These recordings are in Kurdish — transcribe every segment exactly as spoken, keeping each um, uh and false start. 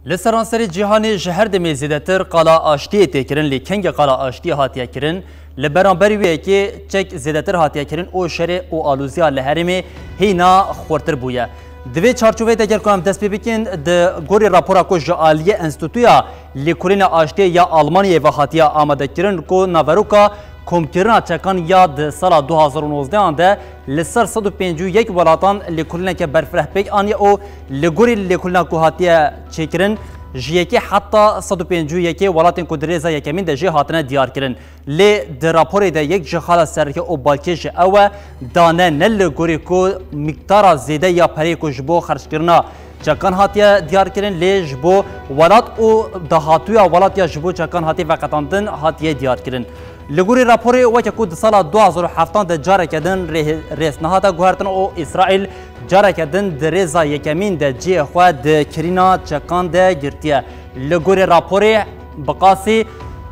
Li seranserê cîhanê ji her demê zêdetir qala aştiyê tê kirin, lê kengê qala aştiyê hatiye kirin? Li beramberî wê yekê çek zêdetir hatiye kirin û şerê û alûziya li herêmê hîna xurtir bûye. Di vê çarçoveyê de ger ku em dest pê bikin, di gorî rapora ku ji aliyê Enstîtuya Lêkolîna Aştiyê ya Almanyayê ve hatiye amadekirin ku naveroka komkirina çekan ya di sala du hazar û nozdeh de li ser sed û pêncî û yek welatan lêkolîneke berfireh pêk aniye û li gorî lêkolîna ku hatiye çêkirin, ji yekê heta sed û pêncî û yekê welatên ku di rêza yekemîn de jî hatine diyarkirin. Lê di raporê de yek ji xala sereke û balkêş jî ew e, dane ne li gorî ku miktara zêde ya perê ku ji bo xerckirina çekan hatiye diyarkirin, lê ji bo welat û dahatuya welat ya ji bo çekan hatiye veqetandin hatiye diyarkirin. Li gorî raporê, weke ku di sala du hazar û heft de careke din rê-, rêz nehate guhertin û Îsraîl careke din di rêza yekemîn de cihê xwe di kirîna çekan de girtiye. Li gorî raporê, bi qasî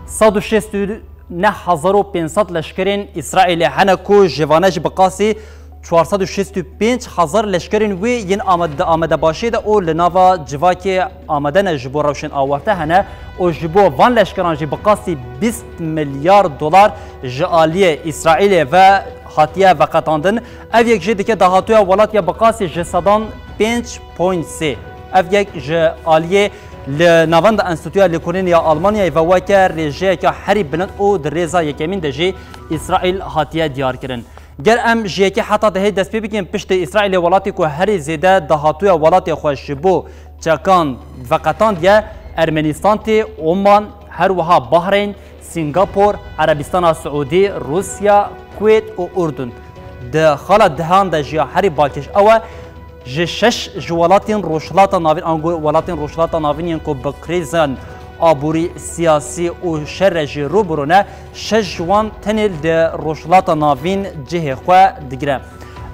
sed û şêst û neh hezar û pênc sed leşkerên Îsraîlê hene ku ji vane jî bi qasî çar sed û şêst û pênc hezar leşkerên wê yên amad-, di amadebaşiyê de û li nava civakê amade ne ji bo rewşên awarte hene û ji bo van leşkeran jî bi qasî bîst milyar dolar ji aliyê Îsraîlê ve hatiye veqetandin. Ev yek jî dike dahatuya welat ya bi qasî ji sedan pênc point sê. Ev yek ji aliyê li navenda Enstîtuya Lêkolînê ya Almanyayê ve weke rêjeyeke herî bilind û di rêza yekemîn de jî Îsraîl hatiye diyarkirin. Ger em ji yekê heta dehê dest pê bikin, piştî Îsraîlê welatê ku herî zêde dahatuya welatê xwe ji bo çekan veqetandiye, Ermenistan tê, Oman, her wiha Bahreyn, Singapor, Erebistana Siûdî, Rûsya, Kuwêt û Urdun. Di xala dehan de jî ya herî balkêş ew e, ji şeş ji welatên Rojhilata Navîn, ango welatên Rojhilata Navîn yên ku bi krîzan aborî, siyasî û şer re jî rû bi rû ne, şeş ji wan tenê li Rojhilata Navîn cihê xwe digire.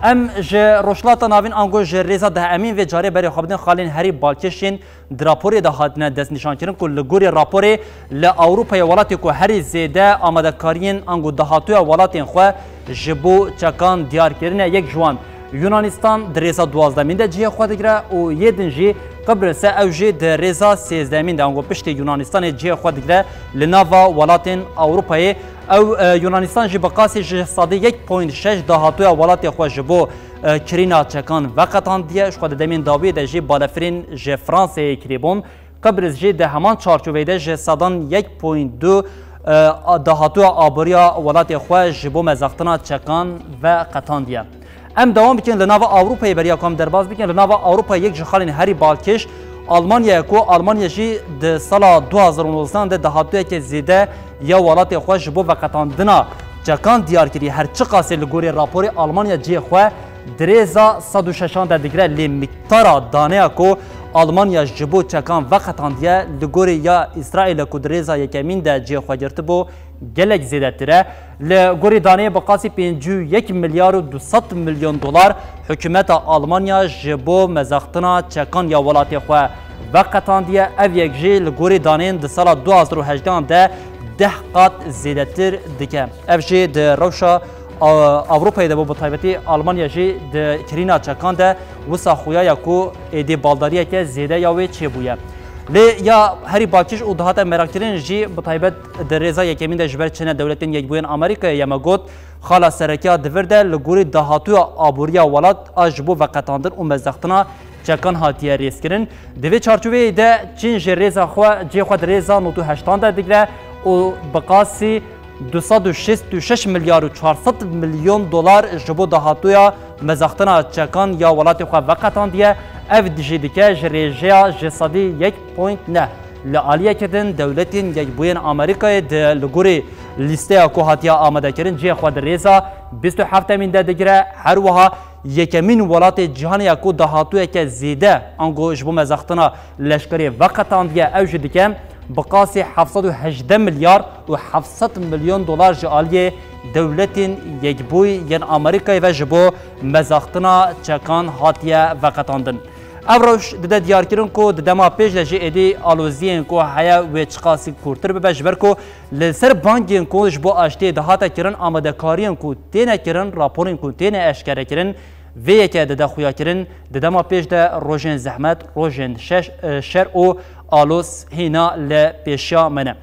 Em ji Rojhilata Navîn ango ji rêza dehemîn vê carê berê xwe bidin xalên herî balkêş yên di raporê de hatine destnîşankirin ku li gorî raporê li Ewropayê welatê ku herî zêde amadekariyên ango dahatuya welatên xwe ji bo çekan diyar kirine, yek ji wan Yunanistan di rêza duwazdemîn de cihê xwe digire û yê din jî Qibris e, ew jî di rêza sêzdemîn de ango piştî Yunanistanê cihê xwe digire li nava welatên Ewropayê. Ew, e, Yunanistan jî bi qasî ji sedî yek point şeş dahatuya welatê xwe ji bo, e, kirîna çekan veqetandiye. Ji xwe di demên dawiyê de jî balefirên ji Fransayê kirîbûn. Qibris jî di heman çarçoveyê de ji sedan yek point du, e, a, dahatuya aboriya welatê xwe ji bo mezextina çekan veqetandiye. Em dewam bikin li nava Ewropayê beriya ku em derbas bikin. Li nava Ewropayê yek ji xalên herî balkêş Almanya ye ku Almanya jî di sala du hazar û nozdeh de dahatuyeke zêde ya welatê xwe ji bo veqetandina çekan diyar kiriye. Her çiqasê li gorî raporê Almanya cihê xwe di rêza sed û şeşan de digire, lê miktara daneya ku Almanya ji bo çekan veqetandiye li gorî ya Îsraîlê ku di rêza yekemîn de cihê xwe girtibû, gelek zêdetir e. Li gorî daneyê bi qasî pêncî û yek milyar û du sed milyon dolar hikûmeta Almanya ji bo mezextina çekan ya welatê xwe veqetandiye. Ev yek jî li gorî daneyên di sala du hazar û hejdeh de deh qat zêdetir dike. Ev jî di rewşa, a, Ewropayê de bû, bi taybetî Almanya jî di kirîna çekan de wisa xuya ya ku êdî baldariyeke zêde ya wê çêbûye. Lê ya herî balkêş û dihate merakkirin jî, bi taybet di rêza yekemîn de ji ber çine Dewletên Yekbûyên Amerîkayê ye, me got, xala sereke ya di vir de li gorî dahatuya aboriya welat a ji bo veqetandin û mezextina çekan hatiye rêzkirin. Di vê çarçoveyê de Çîn jî rêza xwe, cihê xwe di rêza nod û heştan de digire û bi qasî du sed û şêst û şeş milyar û çar sed milyon dolar ji bo dahatuya mezextina çekan ya welatê xwe veqetandiye. Ev jî dike ji rêjeya ji sedî yek point neh. Li aliyeke din Dewletên Yekbûyên Amerîkayê di li gorî lîsteya ku hatiye amadekirin cihê xwe di rêza bîst û heftemîn de digire. Her wiha yekemîn welatê cîhanê ya ku dahatûyeke zêde ango ji bo mezextina leşkerê veqetandiye, ew jî dike bi qasî heft sed û hejdeh milyar û heft sed milyon dolar ji aliyê Dewletên Yekbûyî yên Amerîkayê ve ji bo mezextina çekan hatiye veqetandin. Ev rewş dide diyarkirin ku di dema pêş de jî êdî aloziyên ku heye wê çiqasî kûrtir bibe, ji ber ku li ser bangên ku ji bo aştiyê dihate kirin, amadekariyên ku têne kirin, raporên ku têne eşkerekirin, vê yeke dide xuyakirin. Di dema pêş de rojên zehmet, rojên şeş, e, şer û Aloz hîna li pêşiya me ne.